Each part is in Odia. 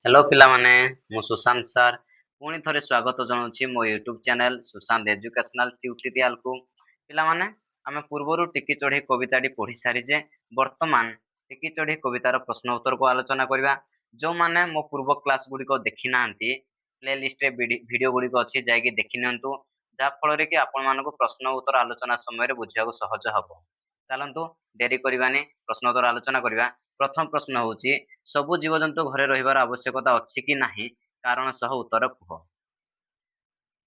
ହ୍ୟାଲୋ ପିଲାମାନେ, ମୁଁ ସୁଶାନ୍ତ ସାର୍ ପୁଣି ଥରେ ସ୍ୱାଗତ ଜଣାଉଛି ମୋ ୟୁଟ୍ୟୁବ୍ ଚ୍ୟାନେଲ୍ ସୁଶାନ୍ତ ଏଜୁକେସନାଲ୍ ଟ୍ୟୁଟୋରିଆଲକୁ। ପିଲାମାନେ, ଆମେ ପୂର୍ବରୁ ଟିକି ଚଢ଼େଇ କବିତାଟି ପଢ଼ି ସାରିଛେ। ବର୍ତ୍ତମାନ ଟିକି ଚଢ଼େଇ କବିତାର ପ୍ରଶ୍ନ ଉତ୍ତରକୁ ଆଲୋଚନା କରିବା। ଯେଉଁମାନେ ମୋ ପୂର୍ବ କ୍ଲାସ୍ ଗୁଡ଼ିକ ଦେଖିନାହାନ୍ତି, ପ୍ଲେ ଲିଷ୍ଟରେ ଭିଡ଼ିଓ ଗୁଡ଼ିକ ଅଛି, ଯାଇକି ଦେଖିନିଅନ୍ତୁ, ଯାହାଫଳରେ କି ଆପଣମାନଙ୍କୁ ପ୍ରଶ୍ନ ଉତ୍ତର ଆଲୋଚନା ସମୟରେ ବୁଝିବାକୁ ସହଜ ହେବ। ଚାଲନ୍ତୁ, ଡେରି କରିବାନି, ପ୍ରଶ୍ନ ଉତ୍ତର ଆଲୋଚନା କରିବା। ପ୍ରଥମ ପ୍ରଶ୍ନ ହେଉଛି, ସବୁ ଜୀବଜନ୍ତୁ ଘରେ ରହିବାର ଆବଶ୍ୟକତା ଅଛି କି ନାହିଁ, କାରଣ ସହ ଉତ୍ତର କୁହ।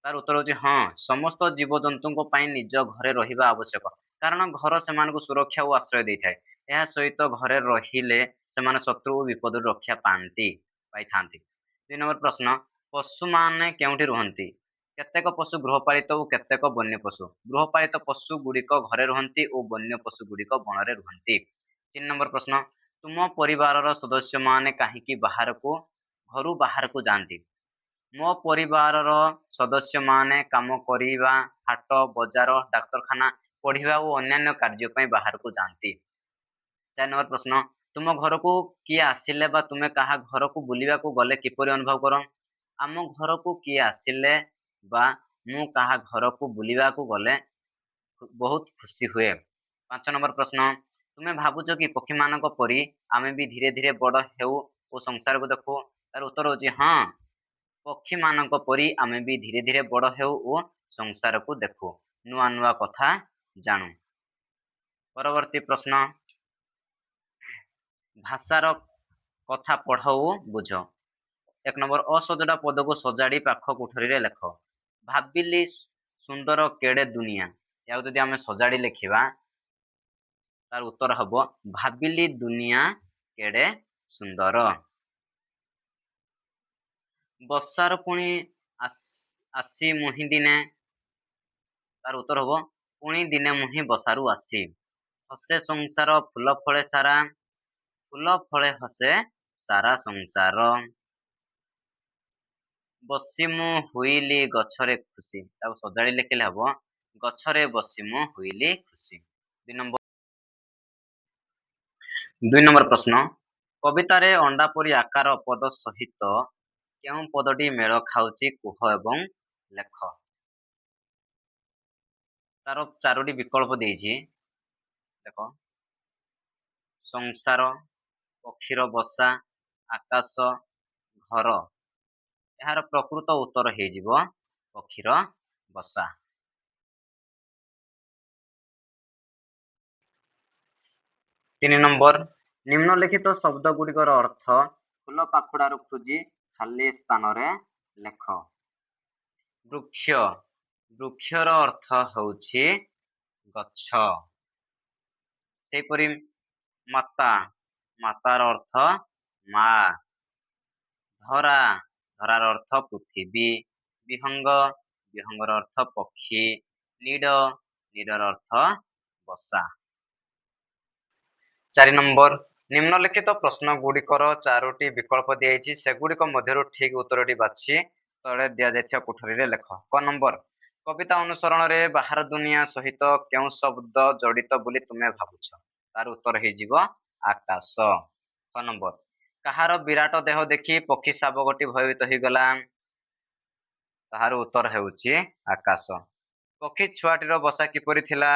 ତାର ଉତ୍ତର ହେଉଛି ହଁ, ସମସ୍ତ ଜୀବଜନ୍ତୁଙ୍କ ପାଇଁ ନିଜ ଘରେ ରହିବା ଆବଶ୍ୟକ, କାରଣ ଘର ସେମାନଙ୍କୁ ସୁରକ୍ଷା ଓ ଆଶ୍ରୟ ଦେଇଥାଏ। ଏହା ସହିତ ଘରେ ରହିଲେ ସେମାନେ ଶତ୍ରୁ ଓ ବିପଦରୁ ରକ୍ଷା ପାଇଥାନ୍ତି। 2 ନମ୍ବର ପ୍ରଶ୍ନ, ପଶୁମାନେ କେଉଁଠି ରୁହନ୍ତି? କେତେକ ପଶୁ ଗୃହପାଳିତ ଓ କେତେକ ବନ୍ୟ ପଶୁ। ଗୃହପାଳିତ ପଶୁ ଗୁଡ଼ିକ ଘରେ ରୁହନ୍ତି ଓ ବନ୍ୟ ପଶୁ ଗୁଡ଼ିକ ବଣରେ ରୁହନ୍ତି। 3 ନମ୍ବର ପ୍ରଶ୍ନ, ତୁମ ପରିବାରର ସଦସ୍ୟମାନେ କାହିଁକି ଘରୁ ବାହାରକୁ ଯାଆନ୍ତି? ମୋ ପରିବାରର ସଦସ୍ୟମାନେ କାମ କରିବା, ହାଟ ବଜାର, ଡାକ୍ତରଖାନା, ପଢ଼ିବା ଓ ଅନ୍ୟାନ୍ୟ କାର୍ଯ୍ୟ ପାଇଁ ବାହାରକୁ ଯାଆନ୍ତି। 4 ନମ୍ବର ପ୍ରଶ୍ନ, ତୁମ ଘରକୁ କିଏ ଆସିଲେ ବା ତୁମେ କାହା ଘରକୁ ବୁଲିବାକୁ ଗଲେ କିପରି ଅନୁଭବ କର? ଆମ ଘରକୁ କିଏ ଆସିଲେ ବା ମୁଁ କାହା ଘରକୁ ବୁଲିବାକୁ ଗଲେ ବହୁତ ଖୁସି ହୁଏ। 5 ନମ୍ବର ପ୍ରଶ୍ନ, ତୁମେ ଭାବୁଛ କି ପକ୍ଷୀମାନଙ୍କ ପରି ଆମେ ବି ଧୀରେ ଧୀରେ ବଡ଼ ହେଉ ଓ ସଂସାରକୁ ଦେଖୁ? ତାର ଉତ୍ତର ହେଉଛି ହଁ, ପକ୍ଷୀମାନଙ୍କ ପରି ଆମେ ବି ଧୀରେ ଧୀରେ ବଡ଼ ହେଉ ଓ ସଂସାରକୁ ଦେଖୁ, ନୂଆ ନୂଆ କଥା ଜାଣୁ। ପରବର୍ତ୍ତୀ ପ୍ରଶ୍ନ, ଭାଷାର କଥା ପଢ଼ ଓ ବୁଝ। 1 ନମ୍ବର, ଅସଜଡ଼ା ପଦକୁ ସଜାଡ଼ି ପାଖ କୋଠରୀରେ ଲେଖ। ଭାବିଲି ସୁନ୍ଦର କେଡ଼େ ଦୁନିଆ, ଏହାକୁ ଯଦି ଆମେ ସଜାଡ଼ି ଲେଖିବା ତାର ଉତ୍ତର ହେବ ଭାବିଲି ଦୁନିଆ କେଡ଼େ ସୁନ୍ଦର। ବସାରୁ ପୁଣି ଆସି ମୁହିଁ ଦିନେ, ତାର ଉତ୍ତର ହେବ ପୁଣି ଦିନେ ମୁହିଁ ବସାରୁ ଆସି। ହସେ ସଂସାର ଫୁଲ ଫଳେ ସାରା, ଫୁଲ ଫଳେ ହସେ ସାରା ସଂସାର। ବସି ମୁଁ ହୁଇଲି ଗଛରେ ଖୁସି, ତାକୁ ସଜାଡ଼ି ଲେଖିଲେ ହେବ ଗଛରେ ବସି ମୁଁ ହୁଇଲି ଖୁସି। 2 ନମ୍ବର ପ୍ରଶ୍ନ, କବିତାରେ ଅଣ୍ଡା ପରି ଆକାର ପଦ ସହିତ କେଉଁ ପଦଟି ମେଳ ଖାଉଛି କୁହ ଏବଂ ଲେଖ। ତାର 4ଟି ବିକଳ୍ପ ଦେଇଛି, ଦେଖ: ସଂସାର, ପକ୍ଷୀର ବସା, ଆକାଶ, ଘର। ଏହାର ପ୍ରକୃତ ଉତ୍ତର ହେଇଯିବ ପକ୍ଷୀର ବସା। 3 ନମ୍ବର, ନିମ୍ନଲିଖିତ ଶବ୍ଦ ଗୁଡ଼ିକର ଅର୍ଥ ଫୁଲ ପାଖୁଡ଼ାରୁ ଖୋଜି ଖାଲି ସ୍ଥାନରେ ଲେଖ। ବୃକ୍ଷ, ବୃକ୍ଷର ଅର୍ଥ ହେଉଛି ଗଛ। ସେହିପରି ମାତା, ମାତାର ଅର୍ଥ ମା। ଧରା, ଧରାର ଅର୍ଥ ପୃଥିବୀ। ବିହଙ୍ଗ, ବିହଙ୍ଗର ଅର୍ଥ ପକ୍ଷୀ। ନୀଡ଼, ନୀଡ଼ର ଅର୍ଥ ବସା। 4 ନମ୍ବର, ନିମ୍ନଲିଖିତ ପ୍ରଶ୍ନ ଗୁଡ଼ିକର 4ଟି ବିକଳ୍ପ ଦିଆଯାଇଛି, ସେଗୁଡ଼ିକ ମଧ୍ୟରୁ ଠିକ୍ ଉତ୍ତରଟି ବାଛି ତଳେ ଦିଆଯାଇଥିବା କୋଠରୀରେ ଲେଖ। କ ନମ୍ବର, କବିତା ଅନୁସରଣରେ ବାହାର ଦୁନିଆ ସହିତ କେଉଁ ଶବ୍ଦ ଜଡ଼ିତ ବୋଲି ତୁମେ ଭାବୁଛ? ତାର ଉତ୍ତର ହେଇଯିବ ଆକାଶ। ଖ ନମ୍ବର, କାହାର ବିରାଟ ଦେହ ଦେଖି ପକ୍ଷୀ ଶାବକଟି ଭୟଭୀତ ହୋଇଗଲା? ତାହାର ଉତ୍ତର ହେଉଛି ଆକାଶ। ପକ୍ଷୀ ଛୁଆଟିର ବସା କିପରି ଥିଲା?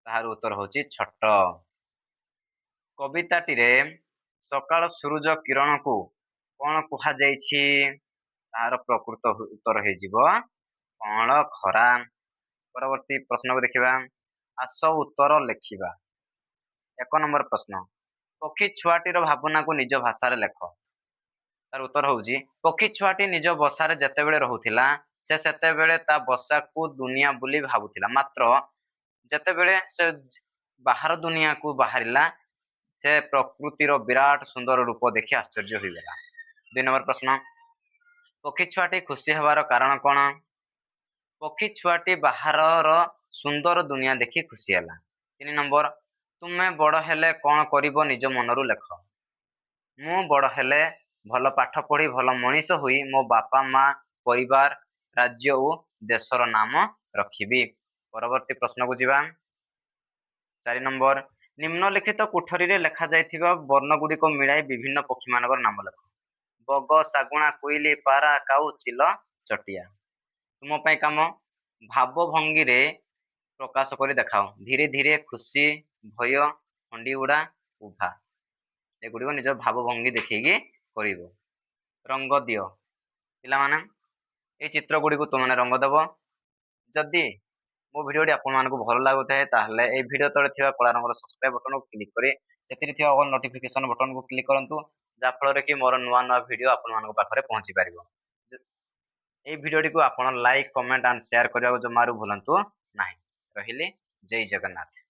ତାହାର ଉତ୍ତର ହେଉଛି ଛୋଟ। କବିତାଟିରେ ସକାଳ ସୂରୁଜ କିରଣକୁ କଣ କୁହାଯାଇଛି? ତାହାର ପ୍ରକୃତ ଉତ୍ତର ହେଇଯିବ କଅଁଳ ଖରା। ପରବର୍ତ୍ତୀ ପ୍ରଶ୍ନକୁ ଦେଖିବା। ଆସ ଉତ୍ତର ଲେଖିବା। 1 ନମ୍ବର ପ୍ରଶ୍ନ, ପକ୍ଷୀ ଛୁଆଟିର ଭାବନାକୁ ନିଜ ଭାଷାରେ ଲେଖ। ତାର ଉତ୍ତର ହେଉଛି ପକ୍ଷୀ ଛୁଆଟି ନିଜ ବସାରେ ଯେତେବେଳେ ରହୁଥିଲା ସେ ସେତେବେଳେ ତା ବସାକୁ ଦୁନିଆ ବୋଲି ଭାବୁଥିଲା, ମାତ୍ର ଯେତେବେଳେ ସେ ବାହାର ଦୁନିଆକୁ ବାହାରିଲା ସେ ପ୍ରକୃତିର ବିରାଟ ସୁନ୍ଦର ରୂପ ଦେଖି ଆଶ୍ଚର୍ଯ୍ୟ ହୋଇଗଲା। 2 ନମ୍ବର ପ୍ରଶ୍ନ, ପକ୍ଷୀ ଛୁଆଟି ଖୁସି ହେବାର କାରଣ କଣ? ପକ୍ଷୀ ଛୁଆଟି ବାହାରର ସୁନ୍ଦର ଦୁନିଆ ଦେଖି ଖୁସି ହେଲା। 3 ନମ୍ବର, ତୁମେ ବଡ଼ ହେଲେ କଣ କରିବ ନିଜ ମନରୁ ଲେଖ। ମୁଁ ବଡ଼ ହେଲେ ଭଲ ପାଠ ପଢ଼ି ଭଲ ମଣିଷ ହୋଇ ମୋ ବାପା ମା, ପରିବାର, ରାଜ୍ୟ ଓ ଦେଶର ନାମ ରଖିବି। ପରବର୍ତ୍ତୀ ପ୍ରଶ୍ନକୁ ଯିବା। 4 ନମ୍ବର, ନିମ୍ନଲିଖିତ କୋଠରୀରେ ଲେଖାଯାଇଥିବା ବର୍ଣ୍ଣଗୁଡ଼ିକ ମିଳାଇ ବିଭିନ୍ନ ପକ୍ଷୀମାନଙ୍କର ନାମ ଲେଖ। ବଗ, ଶାଗୁଣା, କୋଇଲି, ପାରା, କାଉ, ଚିଲ, ଚଟିଆ। ତୁମ ପାଇଁ କାମ, ଭାବ ଭଙ୍ଗୀରେ ପ୍ରକାଶ କରି ଦେଖାଅ। ଧୀରେ ଧୀରେ, ଖୁସି, ଭୟ, ହଣ୍ଡିଉଡ଼ା, ଉଭା, ଏଗୁଡ଼ିକ ନିଜ ଭାବଭଙ୍ଗୀ ଦେଖେଇକି କରିବ। ରଙ୍ଗ ଦିଅ। ପିଲାମାନେ, ଏଇ ଚିତ୍ର ଗୁଡ଼ିକୁ ତୁମମାନେ ରଙ୍ଗ ଦେବ। ଯଦି ମୋ ଭିଡ଼ିଓଟି ଆପଣମାନଙ୍କୁ ଭଲ ଲାଗୁଥାଏ, ତାହେଲେ ଏଇ ଭିଡ଼ିଓ ତଳେ ଥିବା କଳା ରଙ୍ଗର ସବସ୍କ୍ରାଇବ୍ ବଟନକୁ କ୍ଲିକ୍ କରି ସେଥିରେ ଥିବା ଅଲ୍ ନୋଟିଫିକେସନ୍ ବଟନକୁ କ୍ଲିକ୍ କରନ୍ତୁ, ଯାହାଫଳରେ କି ମୋର ନୂଆ ନୂଆ ଭିଡ଼ିଓ ଆପଣମାନଙ୍କ ପାଖରେ ପହଞ୍ଚି ପାରିବ। ଏଇ ଭିଡ଼ିଓଟିକୁ ଆପଣ ଲାଇକ୍, କମେଣ୍ଟ ଆଣ୍ଡ ସେୟାର କରିବାକୁ ଜମାରୁ ଭୁଲନ୍ତୁ ନାହିଁ। ରହିଲି, ଜୟ ଜଗନ୍ନାଥ।